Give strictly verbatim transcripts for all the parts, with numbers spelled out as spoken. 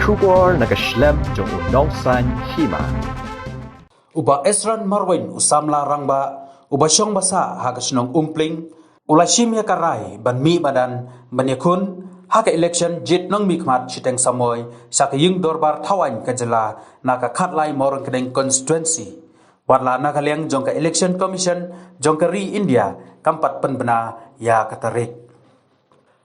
Khubor na ka shlem jong u Nongsaiñ Hima. U Bah Esron Marwein, u samla rangbah uba shong ba sah ha ka shnong Umpling, u la shim ïa ka rai ban mih madan ban ïakhun ha ka election jied nongmihkhmat shiteng samoi sha ka ïing dorbar thawaiñ ka jylla na ka khatlai Mawryngkneng constituency. Wat la na ka liang jong ka Election Commission jong ka ri India kam pat pynbna ïa ka tarik.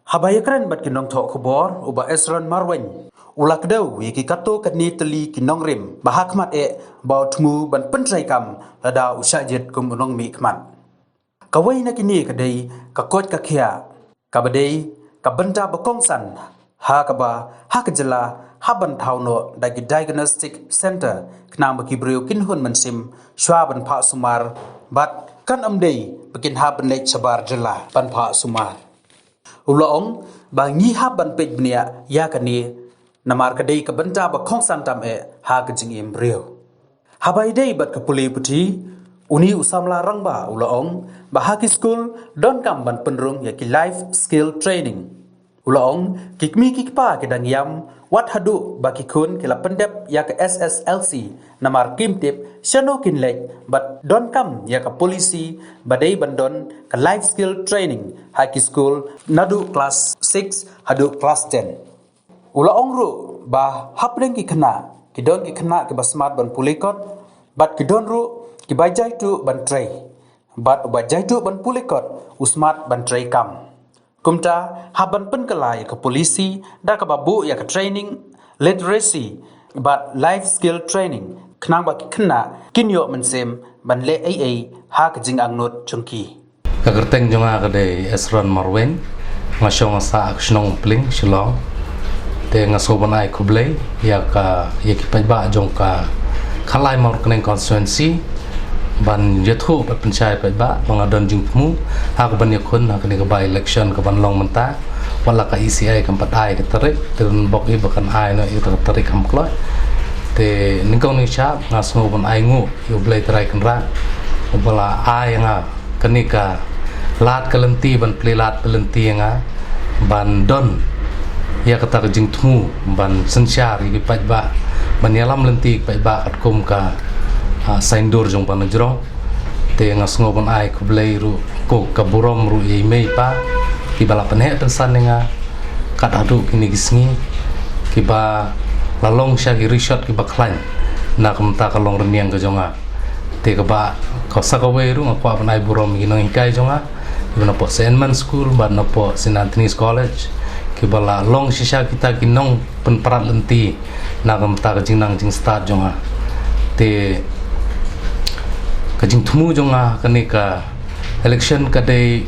Haba ïakren bad ki nongthoh khubor, u Bah Esron Marwein u la kdew ïa ki katto katne tylli ki nongrim ba ha khmat eh ba u thmu ban pyntreikam lada u shah jied kum u nongmihkhmat. Kawei na kine ka dei ka koit ka khiah kaba dei ka bynta ba kongsan ha kaba ha ka jylla hap ban thaw noh da ki diagnostic center khnang ba ki briew kin hun mynsiem shuwa ban phah sumar bad kan ym dei ba kin hap ban leit shabar jylla ban phah sumar. U la ong ba ngi hap ban peit bniah ïa kane namar ka dei ka bynta ba kongsan tam eh ha ka jingim briew. Haba ïadei bad ka pule puthi, une u samla rangbah u la ong ba ha ki skul donkam ban pynrung ïa ki life skill training. U la ong ki kmie ki kpa ki dang ïam wat haduh ba ki khun ki la pyndep ïa ka S S L C namar kim tip shano kin leit bad donkam ïa ka policy ba dei ban don ka life skill training ha ki skul naduh klas six haduh klas ten. U la ong ruh ba hapdeng ki khynnah ki don ki khynnah kiba smat ban pule kot bad ki don ruh kiba jaituh ban trei. Bad uba jaituh ban pule kot u smat ban trei kam. Kumta hap ban pynkylla ïa ka policy da kaba buh ïa ka training, literacy bad life skill training khnang ba ki khynnah kin ïoh mynsiem ban leh ei ei ha ka jingangnud jong ki. Ka kyrteng jong nga ka dei Esron Marwein, nga shong nga sah ha ka shnong Umpling, Shillong. Te nga sngew ban ai khublei ïa ka, ïa ki paidbah jong ka khatlai Mawryngkneng constituency ban ïathuh bad pynshai paidbah ba nga don jingthmu ha kaban ïakhun ha kane ka by election kaban long mynta. Wat la ka E C I kam pat ai ka tarik, te don bok i ba kan ai noh ïa ka tarik kam kloi. Te nyngkong nyngshap nga sngew ban ai nguh ïa U Blei Trai Kynrad uba la ai ïa nga kane ka lad ka lynti ban plie lad plie lynti ïa nga ban don ïa kata ka jingthmu ban synshar ïa ki paidbah, ban ïalam lynti ïa ki paidbah katkum ka, ah, saiñdur jong ba na jrong. Te nga sngew ban ai khublei ruh, ko ka burom ruh ïa i mei i pa kiba la pynheh pynsan ïa nga kat haduh kine ki sngi, kiba la long sha ki rishot kiba khlaiñ na ka bynta ka long rynïeng ka jong nga. Te kaba, ka sa kawei ruh nga kwah ban ai burom ïa ki nonghikai jong nga kiba na poh Saint Edmund School bad na poh Saint Anthony's College, kiba la long shisha kita ki nongpynparat lynti na ka bynta ka jingnang jingstad jong nga. Te ka jingthmu jong nga kane ka election ka dei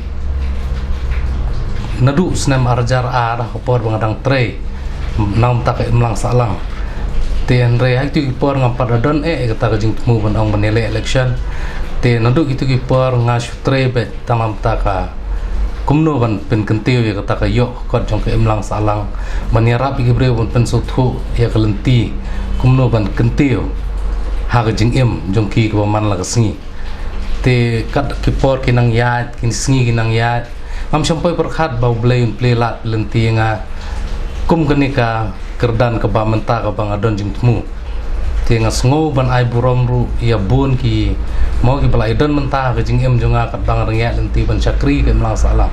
naduh snem ar hajar ar, ha ka por ba nga dang trei na ka bynta ka imlang sahlang. Te hynrei ha kito ki por ngam pat da don eh kata ka jingthmu ban ong ban ïaleh election. Te naduh kito ki por nga shu trei beit tang na ka bynta ka kumno ban pynkyntiew ïa kata ka ïoh ka kot jong ka imlang sahlang, ban ïarap ïa ki briew ban pynsngewthuh ïa ka lynti kumno ban kyntiew ha ka jingim jong ki kaba man la ka sngi. Te kat ki por ki nang ïaid, ki sngi ki nang ïaid, ngam shym poi pyrkhat ba U Blei un plie lad lynti ïa nga kum kane ka kyrdan kaba mynta kaba nga don jingthmu. Te nga sngew ban ai burom ruh ïa bun ki, mo, kiba la ïadon mynta ha ka jingim jong nga katba nga dang ïaid lynti ban shakri ka imlang sahlang.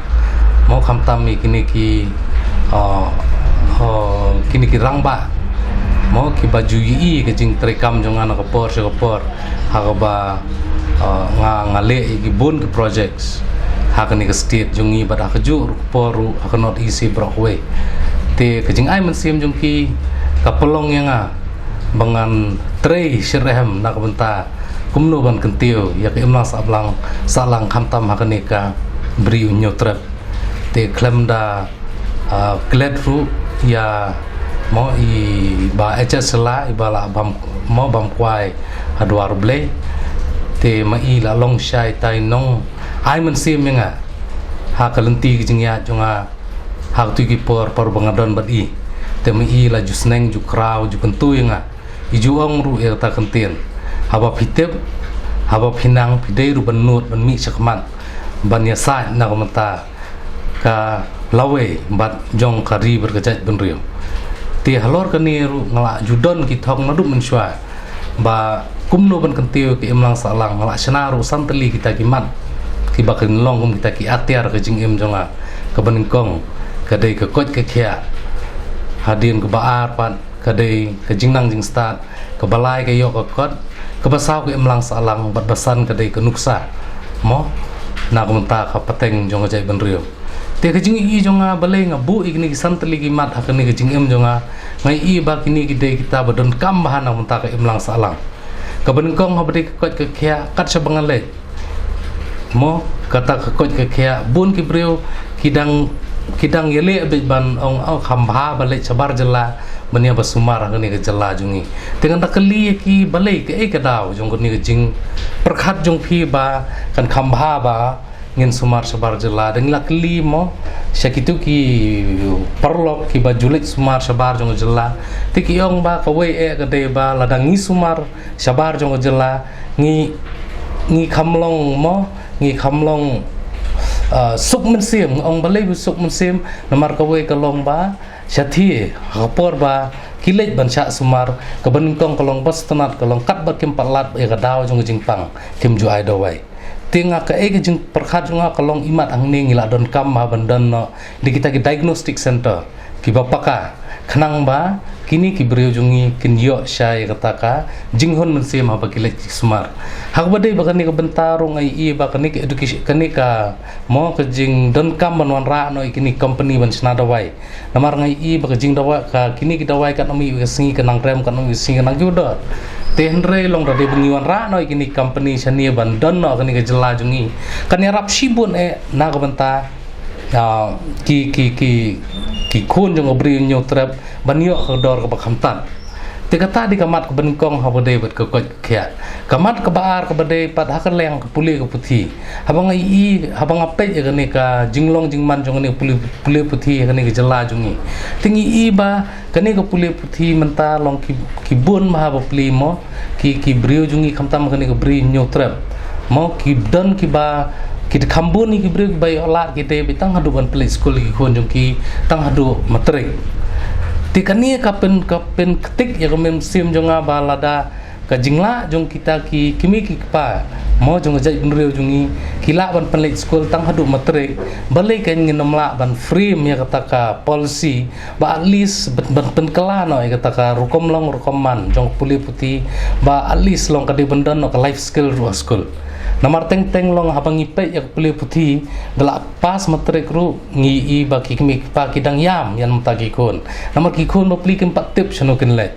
Mo, khamtam ïa kine ki, ah, ah, kine ki rangbah, mo, kiba ju ïohi ka jingtreikam jong nga na ka por sha ka por ha kaba, ah, nga, nga leh ïa ki bun ki projects ha kane ka state jong ngi bad ha kajuh ruh ka por ruh ha ka North East baroh kawei. Te ka jingai mynsiem jong ki ka pynlong ïa nga ba ngan trei shitrhem na ka bynta kumno ban kyntiew ïa ka imlang sahlang, sahlang khamtam ha kane ka Bri u Hynñiewtrep. Te khlem da, ah, klet ruh ïa, mo, i Bah H S Shylla iba la bam, mo, bam kwai ha dwar U Blei. Te ma i la long shai tai nongai mynsiem ïa nga ha ka lynti ka jingïaid jong nga ha kito ki por, por ba nga don bad i. Te ma i la ju sneng, ju khraw, ju kyntu ïa nga. I ju ong ruh ïa kata ka ktien, haba phi tip, haba phi nang, phi dei ruh ban nud ban mih shakhmat ban ïasaid na ka bynta ka lawei bad jong ka ri bad ka jaitbynriew. Te halor kane ruh nga la ju don ki thong naduh mynshuwa ba kumno ban kyntiew ïa ka imlang sahlang. Nga la shna ruh san tylli kita ki mat kiba kin long kum kita ki atiar ka jingim jong nga. Kaba nyngkong ka dei ka koit ka khiah, hadien kaba ar pat ka dei ka jingnang jingstad, kaba lai ka ïoh ka kot, kaba saw ka imlang sahlang, bad ba san ka dei ka nuksa, mo, na ka bynta ka pateng jong ka jaitbynriew. Te ka jingïohi jong nga, balei nga buh ïa kine ki san tylli ki mat ha kane ka jingim jong nga, nga ïohi ba kine ki dei kita ba donkam bha na ka bynta ka imlang sahlang. Kaba nyngkong, haba dei ka koit ka khiah, kat shaba nga leit, mo, kata ka koit ka khiah, bun ki briew ki dang, ki dang ïaleh beit ban ong, oh, kham bha ba leit shabar jylla ban ïa ba sumar ha kane ka jylla jong ngi. Te ngan da kylli ïa ki, balei, kaei ka daw jong kane ka jingpyrkhat jong phi ba kan kham bha ba ngin sumar shabar jylla? Te ngi la kylli, mo, sha kito ki paralok kiba ju leit sumar shabar jong ka jylla. Te ki ong ba kawei eh ka dei ba lada ngi sumar shabar jong ka jylla, ngi, ngi kham long, mo, ngi kham long, ah, suk mynsiem. Ong balei ba suk mynsiem? Namar kawei ka long ba shathie ha ka por ba ki leit ban shah sumar, kaba nyngkong ka long ba sngewtynnat, ka long katba kim pat lad ïa ka daw jong ka jingpang, kim ju ai dawai. Te nga, kaei ka jingpyrkhat jong nga ka long, imat hangne ngi la donkam bha ban don noh da kita ki diagnostic center kiba paka, khnang ba kine ki briew jong ngi kin ïoh shai ïa kata ka jinghun mynsiem haba ki leit ki sumar. Ha kaba dei ba kane ka bynta ruh nga ïohi ba kane ka education, kane ka, mo, ka jingdonkam ban wanrah noh ïa kine ki company ban shna dawai. Namar nga ïohi ba ka jingdawai, ka kine ki dawai kan ym ïohi ka sngi ka nang rem, kan ym ïohi ka sngi ka nang kiew dor. Te hynrei long da dei ba ngi wanrah noh ïa kine ki company shane ban don noh ha kane ka jylla jong ngi, kan ïarap shibun eh na ka bynta, ah, ki, ki, ki, ki khun jong ka Bri u Hynñiewtrep ban ïoh ka dor kaba khamtam. Te kata dei ka mat kaba nyngkong haba dei bad ka koit ka khiah. Ka mat kaba ar kaba dei pat ha ka liang ka pule ka puthi. Haba nga ïohi, haba nga peit ïa kane ka jinglong jingman jong kane ka pule, pule puthi ha kane ka jylla jong ngi, te ngi ïohi ba kane ka pule puthi mynta long ki, ki bun bha ba pule, mo, ki, ki briew jong ngi, khamtam kane ka Bri u Hynñiewtrep, mo, ki don kiba, ki kham bun ïa ki briew kiba ïoh lad, ki dei beit tang haduh ban pynleit skul ïa ki khun jong ki, tang haduh matrik. Te kane ka pyn, ka pynktik ïa ka mynsiem jong nga ba lada ka jinglah jong kita ki kmie ki kpa, mo, jong ka jaitbynriew jong ngi, ki lah ban pynleit skul tang haduh matrik, balei kan ngin ym lah ban frame ïa kata ka policy ba at least ban, ban pynkylla noh ïa kata ka rukom long rukom man jong ka pule puthi, ba at least long ka dei ban don noh ka life skill ruh ha skul. Namar teng teng long haba ngi peit ïa ka pule puthi, da la pass matrik ruh ngi ïohi ba ki kmie ki kpa ki dang ïam ïa na bynta ki khun. Namar ki khun ba pule kim pat tip shano kin leit.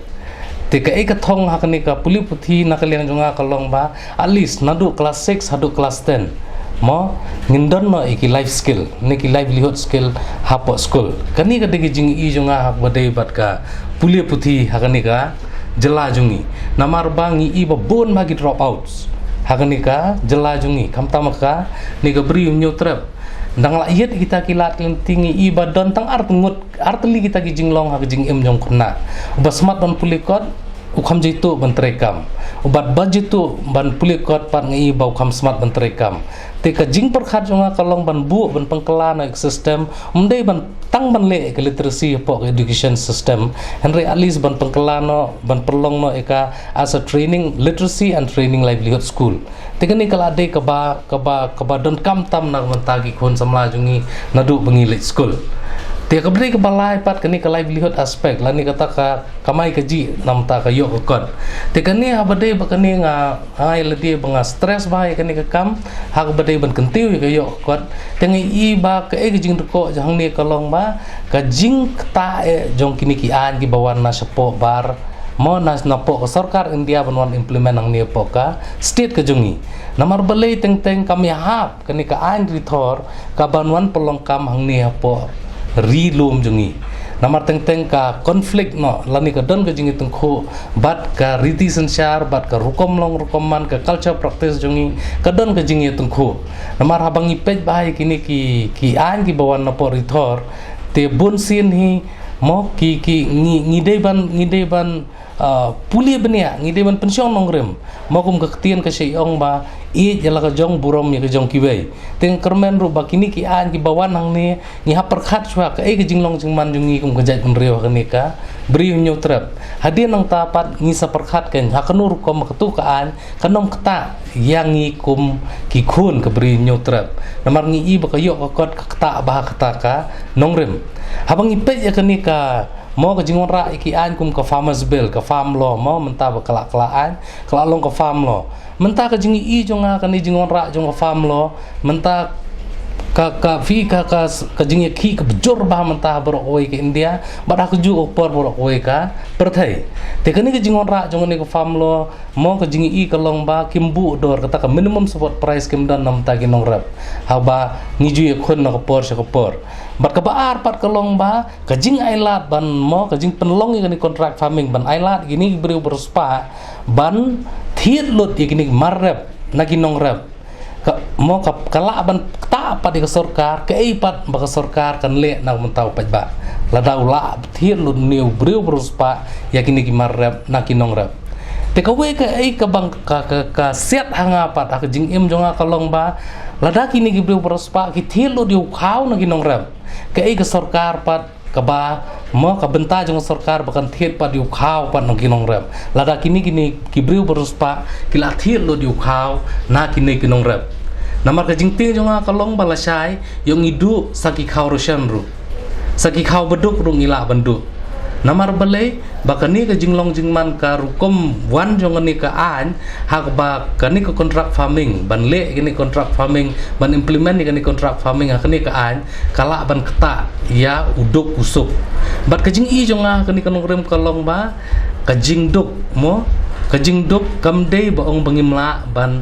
Te kaei ka thong ha kane ka pule puthi na ka liang jong nga ka long ba at least naduh class six haduh class ten, mo, ngin don noh ïa ki life skill ne ki livelihood skill hapoh skul. Kane ka dei ka jingïohi jong nga ha kaba dei bad ka pule puthi ha kane ka jylla jong ngi. Namar ba ngi ïohi ba bun bha ki dropouts ha kane ka jylla jong ngi, khamtam ha kane ka Bri u Hynñiewtrep. Dang la ïit kita ki lad ki lynti, ngi ïohi ba don tang ar ngut, ar tylli kita ki jinglong ha ka jingim jong u khynnah. Uba smat ban pule kot u kham jaituh ban treikam. Uba, ba jaituh ban pule kot pat ngi ïohi ba u kham smat ban treikam. Te ka jingpyrkhat jong nga ka long ban buh, ban pynkylla noh ïa ka system, ym dei ban tang ban leh ïa ka literacy hapoh ka education system, hynrei at least ban pynkylla noh, ban pynlong noh ïa ka as a training, literacy and training livelihood school. Te kane ka la dei kaba, kaba, kaba donkam tam na ka bynta ki khun samla jong ngi naduh ba ngi leit skul. Te kaba dei kaba lai pat kane ka livelihood aspect lane kata ka kamai kajih na ka bynta ka ïoh ka kot. Te kane haba dei ba kane nga ai lade ba nga stress bha ïa kane ka kam, ha kaba dei ban kyntiew ïa ka ïoh ka kot. Te nga ïohi ba kaei ka jingdukok jong hangne ka long ba ka jingktah eh jong kine ki aiñ kiba wan na shapoh bar, mo, na, napoh ka sorkar India ban wan implement hangne hapoh ka state ka jong ngi. Namar balei teng teng kam ïahap kane ka aiñ rithor kaban wan pynlong kam hangne hapoh ri lum jong ngi. Namar teng teng ka conflict noh lane ka don ka jingïatyngkhuh bad ka riti synshar, bad ka rukom long rukom man, ka culture practice jong ngi, ka don ka jingïatyngkhuh. Namar haba ngi peit bha ïa kine ki, ki aiñ kiba wan napoh rithor, te bun sien hi, mo, ki, ki, ngi, ngi dei ban, ngi dei ban, ah, pule bniah, ngi dei ban pynshong nongrim. Mo, kum ka ktien ka shah ong ba, ïeit ïa la ka jong, burom ïa ka jong kiwei. Te nga kyrmen ruh ba kine ki aiñ kiba wan hangne, ngi hap pyrkhat shuwa kaei ka jinglong jingman jong ngi kum ka jaitbynriew ha kane ka Briew Hynñiewtrep. Hadien nangta pat ngi sa pyrkhat kein ha kano rukom ba katu ka aiñ kan ym ktah ïa ngi kum ki khun ka Briew Hynñiewtrep. Namar ngi i ba ka ïoh ka kot ka ktah bha ha kata ka nongrim. Haba ngi peit ïa kane ka, mo, ka jingwanrah ïa ki aiñ kum ka Farmers Bill, ka Farm Law, mo, mynta ba ka la, ka la aiñ, ka la long ka Farm Law. Mynta ka jingïohi jong nga kane jingwanrah jong ka Farm Law, mynta ka, ka, phi, ka, ka, ka jingïakhih ka bujur bha mynta ha baroh kawei ka India, bad ha kajuh ka por baroh kawei ka pyrthei. Te kane ka jingwanrah jong kane ka Farm Law, mo, ka jingïohi ka long ba kim buh dor, kata ka minimum support price kim don na bynta ki nongrep. Haba ngi ju ïakhun na ka por sha ka por. Bad kaba ar pat ka long ba ka jingailad ban, mo, ka jingpynlong ïa kane contract farming ban ailad ïa kine ki briew ba riewspah ban thied lut ïa kine ki mar rep na ki nongrep. Ka, mo, ka, ka lah ban ktah pat ïa ka sorkar, kaei pat ba ka sorkar kan leh na ka bynta u paidbah. Lada u lah thied lut une u briew ba riewspah ïa kine ki mar rep na ki nongrep. Te kawei kaei kaba ka, ka, ka siat ha nga pat ha ka jingim jong nga ka long ba lada kine ki briew ba riewspah ki thied lut ïa u khaw na ki nongrep, kaei ka sorkar pat kaba, mo, ka bynta jong ka sorkar ba kan thied pat ïa u khaw pat na ki nongrep. Lada kine, kine ki briew ba riewspah ki la thied lut ïa u khaw na kine ki nongrep. Namar ka jingtieng jong nga ka long ba lashai ïoh ngi duh sa ki khaw ration ruh, sa ki khaw baduk ruh ngi lah ban duh. Namar balei? Ba kane ka jinglong jingman ka rukom wan jong kane ka aiñ, ha kaba kane ka contract farming, ban leh kane contract farming, ban implement ïa kane contract farming ha kane ka aiñ, ka lah ban ktah ïa u duk u suk. Bad ka jingïohi jong nga ha kane ka nongrim ka long ba ka jingduk, mo, ka jingduk kam dei ba ong ba ngim lah ban,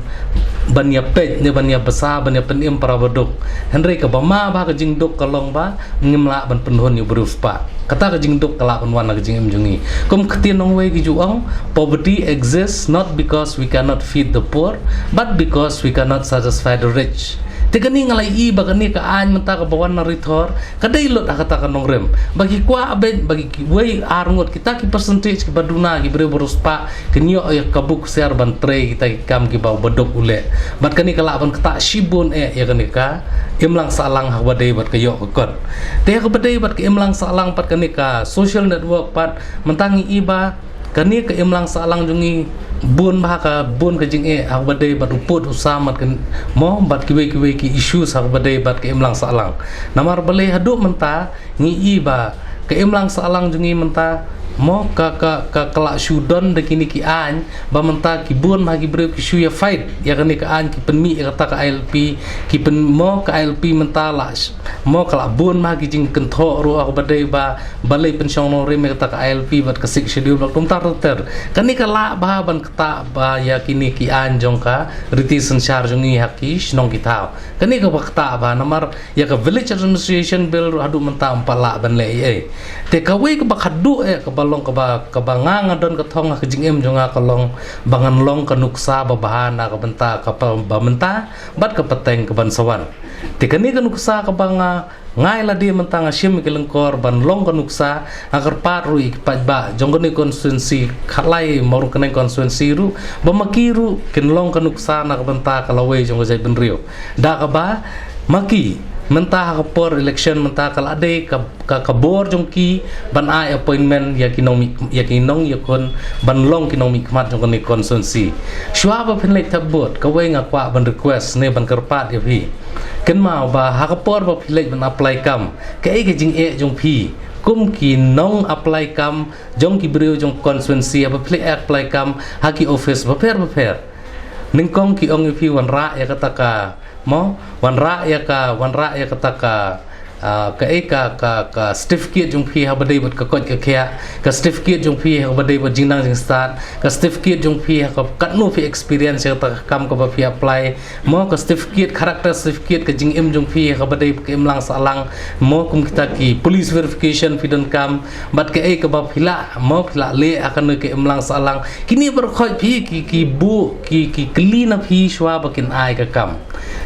ban ïa peit ne ban ïa bsa, ban ïa pynim para baduk. Hynrei kaba ma bha ka jingduk ka long ba ngim lah ban pynhun ïa u briew spah. Kata ka jingduk ka lah ban wan na ka jingim jong ngi. Kum ka ktien nongwei ki ju ong, poverty exists not because we cannot feed the poor, but because we cannot satisfy the rich. Te kane nga la ïohi ba kane ka aiñ mynta kaba wan na Ri Thor ka dei lut ha kata ka nongrim. Ba ki kwah beit ba ki wei ar ngut kita ki percentage kiba duna ki briew ba riewspah kin ïoh ïa ka buk siar ban trei kita ki kam kiba u baduk u leh. Bad kane ka lah ban ktah shibun eh ïa kane ka imlang sahlang ha kaba dei bad ka ïoh ka kot. Te ha kaba dei bad ka imlang sahlang pat kane ka social network pat mynta ngi ïohi ba kane ka imlang sahlang jong ngi bun bha ka, bun ka jingeh ha kaba dei bad u pud u sam bad ka, mo, bad kiwei kiwei ki issues ha kaba dei bad ka imlang sahlang. Namar balei haduh mynta ngi ïohi ba ka imlang sahlang jong ngi mynta, mo, ka, ka, ka, ka la shu don da kine ki aiñ ba mynta ki bun bha ki briew ki shu ïa fight ïa kane ka aiñ, ki pynmih ïa kata ka I L P, ki pyn, mo, ka I L P mynta la sh-, mo, ka la bun bha ki jingkynthoh ruh ha kaba dei ba balei pynshong nongrim ïa kata ka I L P bad ka Sixth Schedule bad kumta ter ter. Kane ka lah bha ban ktah bha ïa kine ki aiñ jong ka riti synshar jong ngi ha ki shnong ki thaw. Kane kaba ktah bha namar ïa ka Village Administration Bill ruh haduh mynta ym pat lah ban leh ei ei. Te kawei kaba khadduh eh kaba long kaba, kaba nga nga don ka thong ha ka jingim jong nga ka long ba ngan long ka nuksa ba bha na ka bynta kaba mynta bad ka pateng kaban sa wan. Te kane ka nuksa kaba nga, nga ïa lade mynta nga shim ïa ki lyngkor ban long ka nuksa, nga kyrpad ruh ïa ki paidbah jong kane constituency khatlai, mo, ruh kane constituency ruh ba ma ki ruh kin long ka nuksa na ka bynta ka lawei jong ka jaitbynriew. Da kaba ma ki mynta ha ka por election mynta ka la dei ka, ka, ka bor jong ki ban ai appointment ïa ki nongmih, ïa ki nongïakhun ban long ki nongmihkhmat jong kane constituency. Shuwa ba phin leit thep vote, kawei nga kwah ban request ne ban kyrpad ïa phi. Kynmaw ba ha ka por ba phi leit ban apply kam, kaei ka jingeh jong phi kum ki nong apply kam jong ki briew jong constituency, haba phi leit apply kam ha ki office bapher bapher, nyngkong ki ong ïa phi wanrah ïa kata ka, mo, wanrah ïa ka, wanrah ïa kata ka, ah, kaei ka, ka, ka certificate jong phi ha kaba dei bad ka koit ka khiah, ka certificate jong phi ha kaba dei bad jingnang jingstad, ka certificate jong phi ha ka katno phi experience ïa kata ka kam kaba phi apply, mo, ka certificate, character certificate, ka jingim jong phi ha kaba dei bad ka imlang sahlang, mo, kum kita ki police verification phi donkam, bad kaei kaba phi lah, mo, phi lah leh ha kane ka imlang sahlang. Kine baroh khoit phi ki, ki buh, ki, ki kylli na phi shuwa ba kin ai ka kam.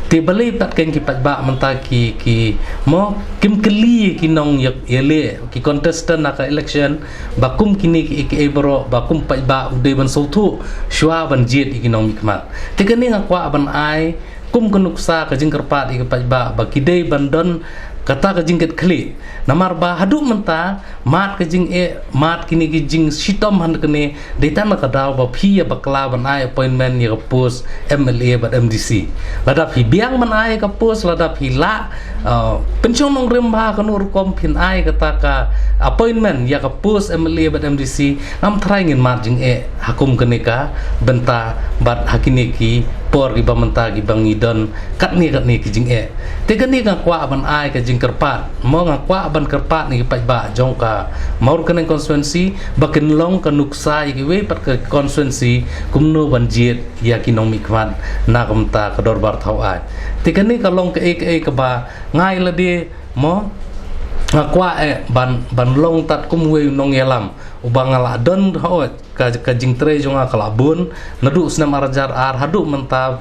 Te balei pat kein ki paidbah mynta ki, ki, mo, kim kylli ki nong ïa, ïaleh, ki contestant na ka election, ba kum kine ki, ki, ki baroh, ba kum paidbah u dei ban sngewthuh shuwa ban jied ïa ki nongmihkhmat. Te kane nga kwah ban ai kum ka nuksa ka jingkyrpad ïa ki paidbah ba ki dei ban don Kata ka jingkitkhlieh. Namar ba haduh mynta, mad ka jingeh, mad kine ki jingshitom hangne, dei tang na ka daw ba phi ïa bakla ban ai appointment ïa ka post M L A bad M D C. Lada phi biang ban ai ka post, lada phi lah, uh, pynshong nongrim bha kano rukom phin ai kata ka appointment ïa ka post M L A bad M D C, ngam tharai ngin mad jingeh ha kum kane ka bynta bad ha kine ki por kiba mynta kiba ngi don katne katne ki jingeh. Te kane nga kwah ban ai ka jingkyrpad, mo, nga kwah ban kyrpad na ki paidbah jong ka Mawryngkneng constituency ba kin long ka nuksa ïa kiwei pat ka constituency kumno ban jied ïa ki nongmihkhmat na ka bynta ka dorbar thaw aiñ. Te kane ka long kaei kaei kaba nga ïa lade, mo, nga kwah eh ban, ban long tad kum uwei u nongïalam uba nga la don, hooid, ka, ka jingtrei jong nga ka la bun naduh snem ar hajar ar haduh mynta.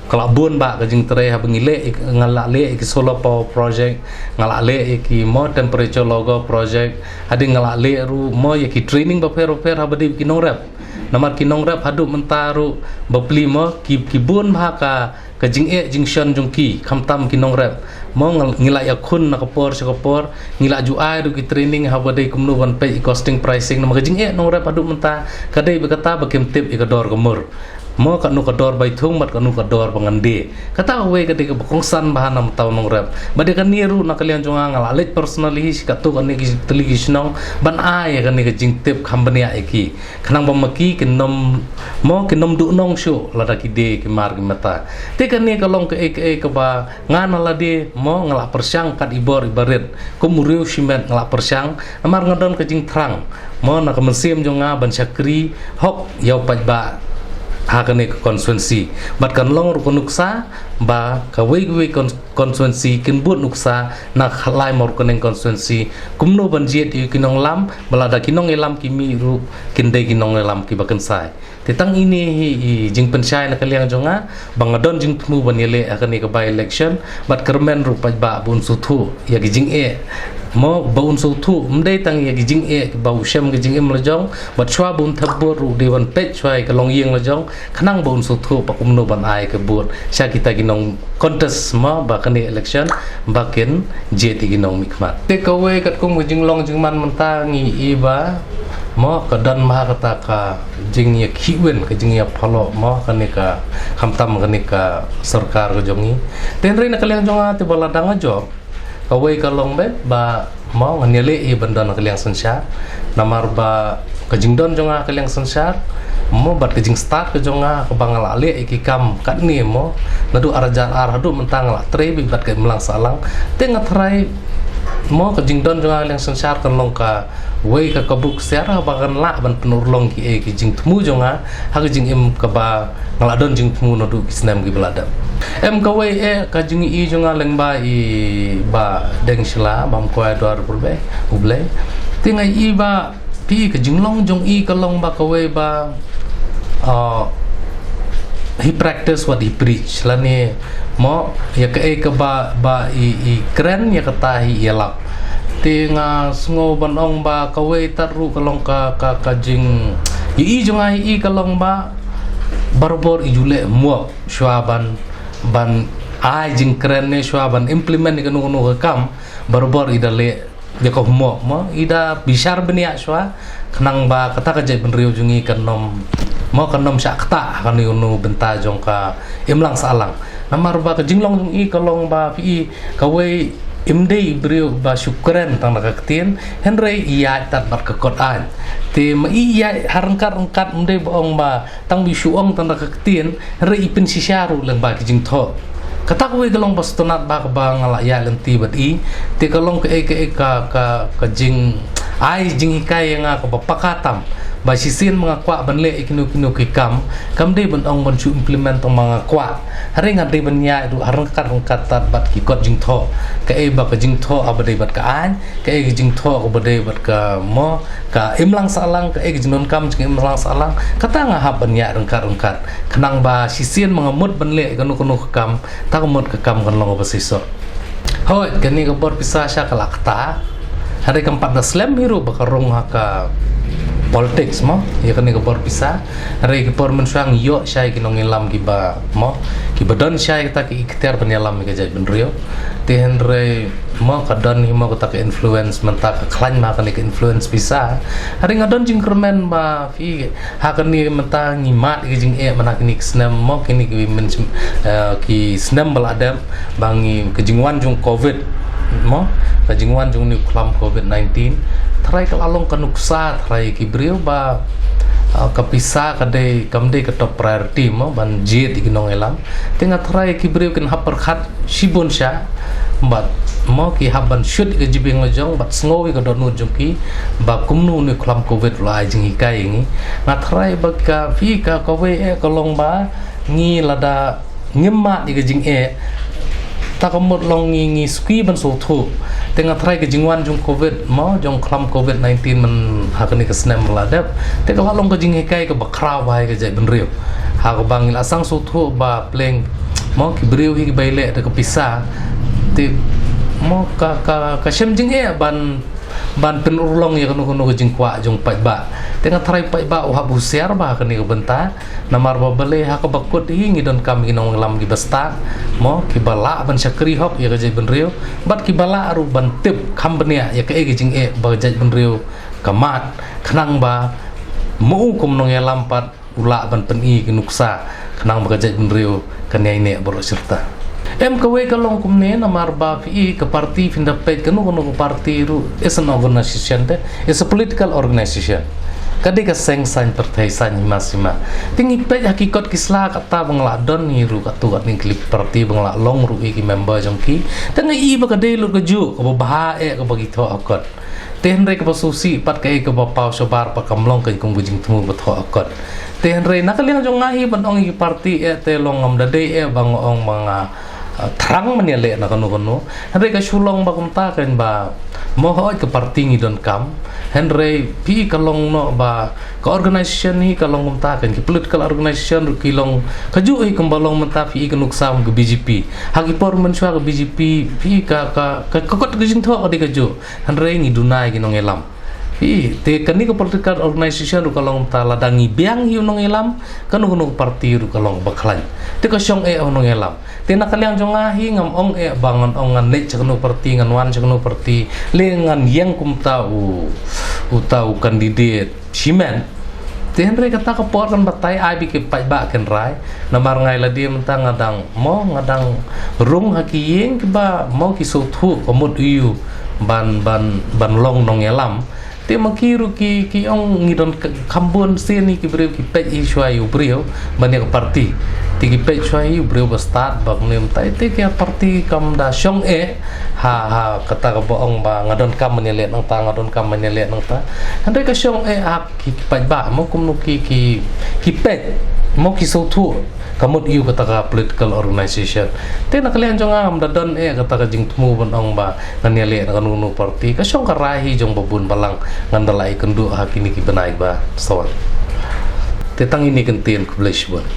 Ka la bun ba ka jingtrei haba ngi leh, nga la leh ïa ki solar power project, nga la leh ïa ki, mo, temperature logger project, hadien nga la leh ruh, mo, ïa ki training bapher bapher haba dei ki nongrep. Namar ki nongrep haduh mynta ruh bapli, mo, ki, ki bun bha ka, ka jingeh jingshon jong ki, khamtam ki nongrep. Mo, ngi la ïakhun na ka por sha ka por, ngi la ju ai ruh ki training haba dei kumno ban peit ïa costing pricing, namar ka jingeh nongrep haduh mynta ka dei ba kata ba kim tip ïa ka dor ka mur, mo, kano ka dor ba ithung bad kano ka dor ba ngan die. Kata kawei ka dei kaba kongsan bha namar u nongrep. Bad ïa kane ruh na ka liang jong nga, nga la leit personally sha katto katne ki tylli ki shnong ban ai ïa kane ka jingtip kham bniah ïa ki, khnang ba ma ki kin ym, mo, kin ym duhnong shuh lada ki die ki mar ki mata. Te kane ka long kaei kaei kaba nga na lade, mo, nga la pyrshang kat i bor i barit kum u riew shimet, nga la pyrshang namar nga don ka jingthrang, mo, na ka mynsiem jong nga ban shakri hok ïa u paidbah ha kane ka constituency. Bad kan long ruh ka nuksa ba kawei kawei kon- constituency kin bud nuksa na ka Mawryngkneng constituency kumno ban jied ïa ki nongïalam, ba lada ki nongïalam ki mih ruh kin dei ki nongïalam kiba kynsai. Te tang ine hi i jingpynshai na ka liang jong nga ba nga don jingthmu ban ïaleh ha kane ka by election, bad kyrmen ruh paidbah ba un sngewthuh ïa ki jingeh, mo, ba un sngewthuh ym dei tang ïa ki jingeh ba u shem ka jingim la jong, bad shuwa ba un thep vote ruh dei ban peit shuwa ïa ka longïing la jong, khnang ba un sngewthuh ba kumno ban ai ka vote sha kita ki nong contest, mo, ba kane election ba kin jied ïa ki nongmihkhmat. Te kawei katkum ka jinglong jingman mynta ngi i ba, mo, ka don ma kata ka jingïakhih win, ka jingïaphalok, mo, kane ka, khamtam kane ka sorkar ka jong ngi. Te hynrei na ka liang jong nga te ba la dang jop, kawei ka long beit ba, mo, ngan ïaleh ïa ban don ha ka liang synshar. Namar ba ka jingdon jong nga ha ka liang synshar, mo, bad ka jingstad ka jong nga kaba nga la leh ïa ki kam katne, mo, naduh ar hajar ar haduh mynta nga la trei beit bad ka imlang sahlang. Te nga tharai, mo, ka jingdon jong nga ha ka liang synshar kan long kawei ka kabu ksiar ba kan lah ban pynurlong kiei ki jingthmu jong nga ha ka jingim kaba nga la don jingthmu naduh ki snem kiba la dep. Em, kawei eh ka jingi jong nga lyngba i Bah Deng Shylla, Bah Mkwai Dwar U Blei, U Blei. Te nga i ba phi, ka jinglong jong i ka long ba kawei ba, ah, he practice what he preach, lane, mo, ïa kaei kaba, ba i, i kren, ïa kata hi i ïalap. Te nga sngew ban ong ba kawei tad ruh ka long ka, ka, ka jing, i, i jong nga i ka long ba barabor i ju leh homework shuwa ban, ban ai jingkren ne shuwa ban implement ïa kano kano ka kam, barabor i da leh ïa ka homework, mo, i da bishar bniah shuwa, khnang ba kata ka jaitbynriew jong ngi kan ym, mo, kan ym shah ktah ha kano kano bynta jong ka imlang sahlang. Namar ba ka jinglong jong i ka long ba phi, kawei im dei i briew ba shu kren tang da ka ktien, hynrei i ïaid tad bad ka kot aiñ. Te ma i ïaid ha ryngkat ryngkat, ym dei ba ong ba tang ba i shu ong tang da ka ktien, hynrei i pynshisha ruh lyngba ki jingthoh. Kata kawei ka long ba sngewtynnat ba kaba nga la ïaid lynti bad i. Te ka long kaei kaei ka, ka, ka jingai jinghikai ïa nga kaba paka tam, ba shisien ba nga kwah ban leh ïa kino kino ki kam, kam dei ban ong ban shu implement tang ba nga kwah, hynrei nga dei ban ïaid ruh ha ryngkat ryngkat tad bad ki kot jingthoh. Kaei ba ka jingthoh kaba dei bad ka aiñ, kaei ka jingthoh kaba dei bad ka, mo, ka imlang sahlang, kaei ka jingdonkam jong ka imlang sahlang, kata nga hap ban ïaid ryngkat ryngkat, khnang ba shisien ba nga mut ban leh kano kano ka kam, ta ka mut ka kam kan long kaba shisha. Hooid, kane ka bor pisa sha ka la ktah, hynrei kam pat da slem hi ruh ba ka rung ha ka, politics mo, ïa kane ka bor pisa. Hynrei ki por mynshuwa ngi ïoh shai ki nongïalam kiba mo, kiba don shai kata ki ikhtiar ban ïalam ïa ka jaitbynriew. Te hynrei mo ka don hi mo kata ka influence, mynta ka khlaiñ ma kane ka influence pisa. Hynrei nga don jingkyrmen ba phi ha kane mynta ngi mad ïa ka jingeh mynta kine ki snem mo, kine ki myn-, eh, ki snem ba la dep, ba ngi ka jingwan jong covid mo, ka jingwan jong une u khlam covid nineteen, tharai ka la long ka nuksa tharai ki briew ba, ah, ka pisa ka dei, kam dei ka top priority mo ban jied ïa ki nongïalam. Te nga tharai ki briew kin hap pyrkhat shibun sha, bad mo ki hap ban shut ïa ka jibieng la jong bad sngew ïa ka dohnud jong ki ba kumno une u khlam covid u la ai jinghikai ïa ngi. Nga tharai ba ka phi ka kawei eh ka long ba ngi lada ngim mad ïa ka jingeh, ta ka mut long ngi, ngi suki ban sngewthuh. Te nga tharai ka jingwan jong covid mo, jong khlam covid nineteen man ha kane ka snem ba la dep, te ka la long ka jinghikai kaba khraw bha ïa ka jaitbynriew. Ha kaba ngi la sdang sngewthuh ba pleng mo ki briew hi kiba ïaleh da ka pisa. Te mo ka, ka, ka shem jingeh ban ban pynurlong ïa kano kano ka jingkwah jong paidbah. Te nga tharai paidbah u hap husiar bha ha kane ka bynta. Namar ba balei ha kaba kut hi ngi donkam ki nongïalam kiba stad mo, kiba lah ban shakri hok ïa ka jaitbynriew, bad kiba lah ruh ban tip kham bniah ïa kaei ka jingeh ba ka jaitbynriew ka mad, khnang ba mo u kum nongïalam pat u lah ban pyni ki nuksa khnang ba ka jaitbynriew kan ïai neh baroh shirta. Em, kawei ka long kumne, namar ba phi i ka party, phin da peit kano kano ka party ruh is an organization, te is a political organization. Ka dei ka seng saiñ pyrthei saiñ hima sima. Te ngi peit ha ki kot ki sla kata ba nga la don hi ruh katto katne ki party ba nga la long ruh ïa ki member jong ki, te nga i ba ka dei lut kajuh, kaba bha eh kaba ki thoh ha kot. Te hynrei kaba sngewsih pat kaei kaba paw shabar pat kam long ka kum ka jingthmu ba thoh ha kot. Te hynrei na ka liang jong nga hi ban ong ïa ki party eh, te long ngam da dei eh ba nga ong ba nga, ah, thrang ban ïaleh na kano kano. Hynrei ka shu long ba kumta kan ba mo, hooid ka party ngi donkam. Hynrei phi, ka long noh ba ka organization hi ka long kumta kan, ki political organization ruh ki long kajuh hi kumba long mynta phi i ka nuksa ka B J P. Ha ki por mynshuwa ka B J P phi, ka, ka, ka, ka kot ka jingthoh ka dei kajuh. Hynrei ngi duna ïa ki nongïalam. Phi, te kane ka political organization ruh ka long kumta, lada ngi biang hi u nongïalam, kano kano ka party ruh ka long ba khlaiñ. Te ka shong eh u nongïalam. Te na ka liang jong nga hi ngam ong eh ba ngan ong ngan leit sha kano party, ngan wan sha kano party, leh ngan ïeng kumta u, uta u candidate shimet. Te hynrei kata ka por kan batai, ai ba ki paidbah kin rai. Namar nga ïa lade mynta nga dang mo, nga dang rung ha ki ïing kiba mo ki sngewthuh ka mut ïa u ban, ban, ban long nongïalam. Te ma ki ruh ki, ki ong ngi don ka, kham bun sien hi ki briew ki peit hi shuwa ïa u briew ban ïa ka party. Te ki peit shuwa ïa u briew ba stad ba kumne mynta, te ki party kam da shong eh ha, ha kata kaba ong ba nga donkam ban ïaleh nangta, nga donkam ban ïaleh nangta. Hynrei ka shong eh ha ki paidbah mo, kumno ki, ki, ki peit mo, ki sngewthuh ka mut ïa u kata ka political organization. Te na ka liang jong nga ngam da don eh kata ka jingthmu ban ong ba ngan ïaleh na kano kano party. Ka shong ka rai hi jong ba bun balang, ngan da lah ïakynduh ha kine ki bnai ba sa wan. Te tang ine i kyntien, khublei shibun.